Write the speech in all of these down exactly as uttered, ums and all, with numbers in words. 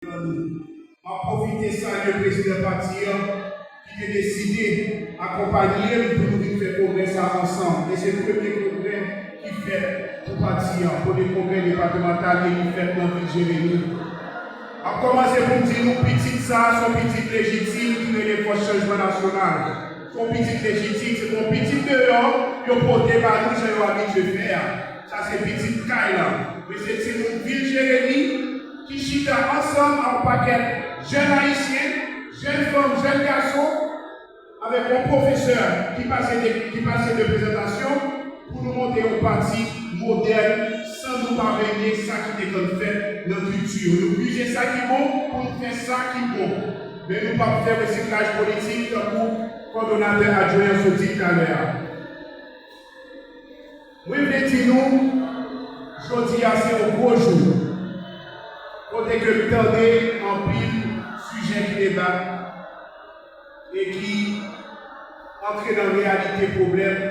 M ap pwofite salye prezidan pati a ki te deside akonpanye m pou nou vin fè kongrè sa a ansanm. E se premye kongrè ki fèt pou pati a, premye kongrè depatmantal e li fèt nan vil Jeremi. M ap kòmanse pou m di nou pitit sa a se yon pitit lejitim ki rele Fòs Chanjman Nasyonal. Se yon pitit lejitim, se pa yon pitit deyò yo pote ba nou jan yo abitye fè a. Sa se pitit kay la. Men se timoun vil Jeremi ki chita ansanm ak yon pakèt jèn ayisyen, jèn fanm, jèn gason, avèk yon pwofesè ki pase de, ki pase de prezantasyon pou nou monte yon pati modèn san nou pa renye sa ki te konn fèt nan kilti yo. Nou pwize sa ki bon pou nou fè sa ki bon. Men nou p ap fè resiklaj politik tankou kòdonatè adjwen an sot di talè a. Mwen vle di nou, jodi a se yon gwo jou. Kote ke m tande anpil sijè ki debat e ki antre nan reyalite pwoblèm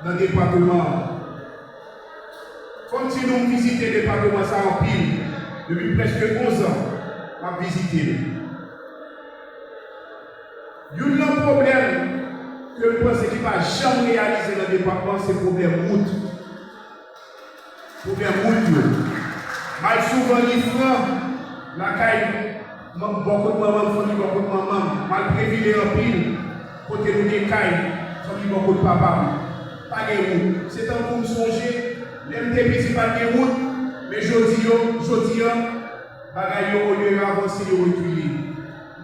nan depatman an. Fò m di nou, m vizite depatman sa a anpil. Depi prèske onz an, m ap vizite l. Youn nan pwoblèm ke m panse ki pa janm reyalize nan depatman, se pwoblèm wout. Pwoblèm wout yo. M al souvan Lifran, lakay m, bò kot manman m, fanmi bò kot manman m. M al Previle anpil, kote nou gen kay, fanmi bò kot papa m. Pa gen wout. Se tankou m sonje, lè m te piti pa t gen wout, men jodi yo, jodi an, bagay yo olye yo avanse, yo rekile.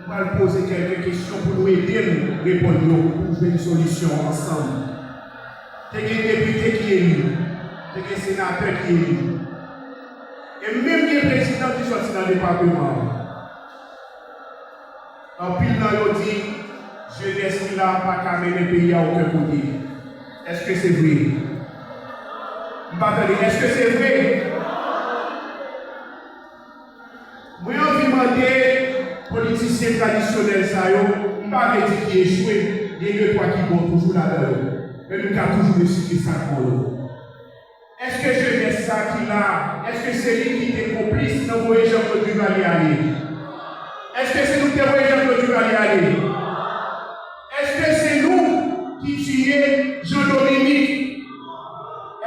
M pral poze kèlke kesyon pou nou ede m reponn yo, pou nou jwenn solisyon ansanm. Te gen depite ki eli, te gen senatè ki eli. E menm gen prezidan ki sòti nan depatman an. Anpil nan yo di, jenès ki la pa ka mennen peyi a okenn kote. Èske se vre? M pa tande. Èske se vre? Mwen anvi mande politisyen tradisyonèl sa yo, m pa vle di ki echwe, gen de twa ki bon toujou ladan yo. Men nou ka toujou resite sa k bon yo. Èske jenès sa ki la, èske se li ki te konplis nan voye Jean-Claude Duvalier ale? Èske se nou ki te voye Jean-Claude Duvalier ale? Èske se nou ki tiye Jean Dominique?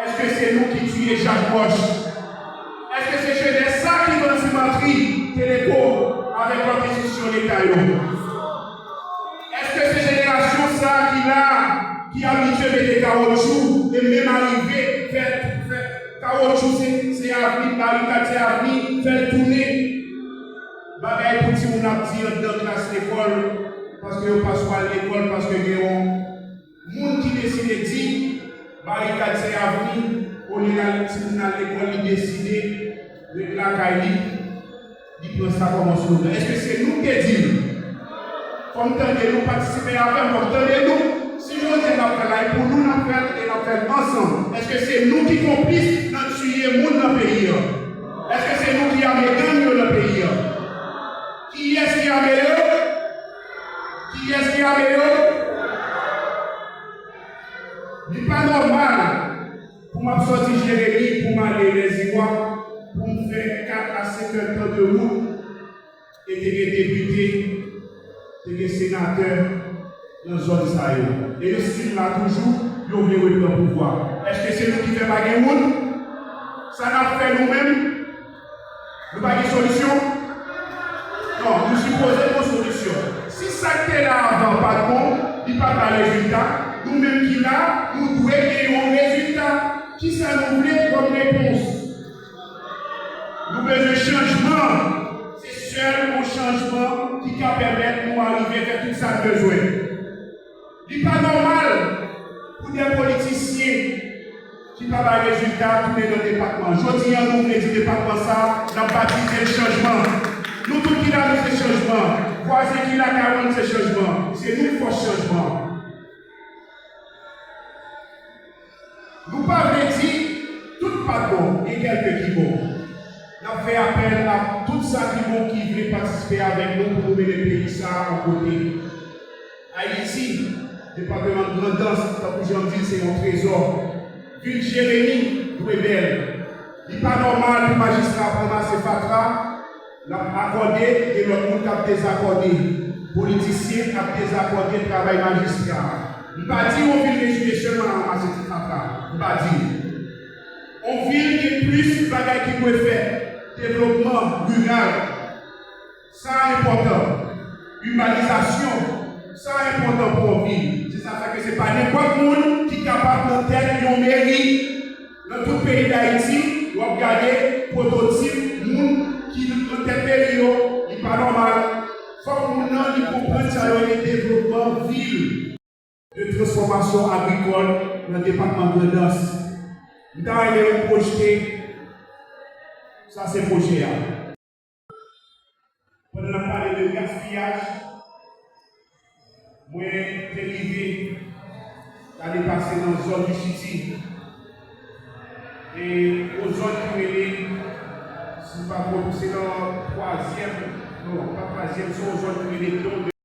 Èske se nou ki tiye Jacques Roche? Èske se jenès sa ki vann simanti, teleko avèk lòt enstitisyon leta yo? Èske se jenerasyon sa ki la, ki abitye mete kawotchou e menm arive fè, fè kawotchou se, se avni, barikad se avni, fè l tounen? Bagay pou timoun ap di anndan klas lekòl, paske yo pa sou al lekòl, paske gen yon moun ki deside di barikad se avni, olye l al, timoun al lekòl, li deside ret lakay li, li pran sa kòm yon slogan. Èske se nou k te di l? Fò m tande nou, patisipe avè m, fò m tande nou. Si jodi a n ap fè l la, e pou nou n ap fè l e n ap fè l ansanm. Èske se nou ki konplis nan tiye moun nan peyi a? Èske se nou ki ame gang yo nan peyi a? Kiyès ki ame yo? Kiyès ki ame yo? Li pa nòmal pou m ap sòti Jeremi, pou m ale Lèziwa, pou m fè kat a senk èdtan de wout, e te gen depite, te gen senatè nan zòn sa yo. E yo still la toujou, yo vle reprann pouvwa. Èske se nou ki fè pa gen wout? Sa n ap fè nou menm? Nou pa gen solisyon? Non, nou sipoze gen solisyon. Si sa k te la avan pa t bon, li pa t bay rezilta, nou menm ki la, nou dwe gen yon rezilta. Kisa nou vle kòm repons? Nou bezwen chanjman. Se sèl yon chanjman ki ka pèmèt nou arive fè tout sa n bezwen. Li pa nòmal pou de politisyen ki pa bay rezilta tounen nan depatman. Jodi a, nou vle di depatman sa a, n ap batize l chanjman. Nou tout ki la, nou se chanjman. Vwazen ki lakay ou, nou se chanjman. Se nou k fòs chanjman. Nou pa vle di tout pa t bon, gen kèlke ki bon. N ap fè apèl a tout sa ki bon ki vle patisipe avèk nou pou nou mennen peyi sa a yon kote. Ayiti, depatman Grandans, tankou jan m di l, se yon trezò. Vil Jeremi dwe bèl. Li pa nòmal pou majistra ap ranmase fatra, L ap akòde, gen lòt moun k ap dezakòde. Politisyen ap dezakòde travay majistra. M pa di yon vil rejime sèlman ranmase ti fatra. M pa di. Yon vil gen plis bagay ki dwe fèt. Devlopman riral. Sa enpòtan. Ibanizasyon. Sa enpòtan pou yon vil. Se sa fè ke se pa nenpòt moun ki kapab nan tèt yon meri. Nan tout peyi Dayiti, w ap gade pwototip moun ki nan tèt meri yo, li pa nòmal. Fòk moun nan li konprann sa yo rele devlopman vil, de transfòmasyon agrikòl nan depatman Grandans. M ta renmen nou pwojte, sa se pwojè a. Pandan n ap pale de gaspiyaj, mwen te rive lane pase nan zòn Wichiti. E yon zòn ki rele, si m pa twonpe, se nan twazyèm, non, pa twazyèm, se yon zòn ki rele Don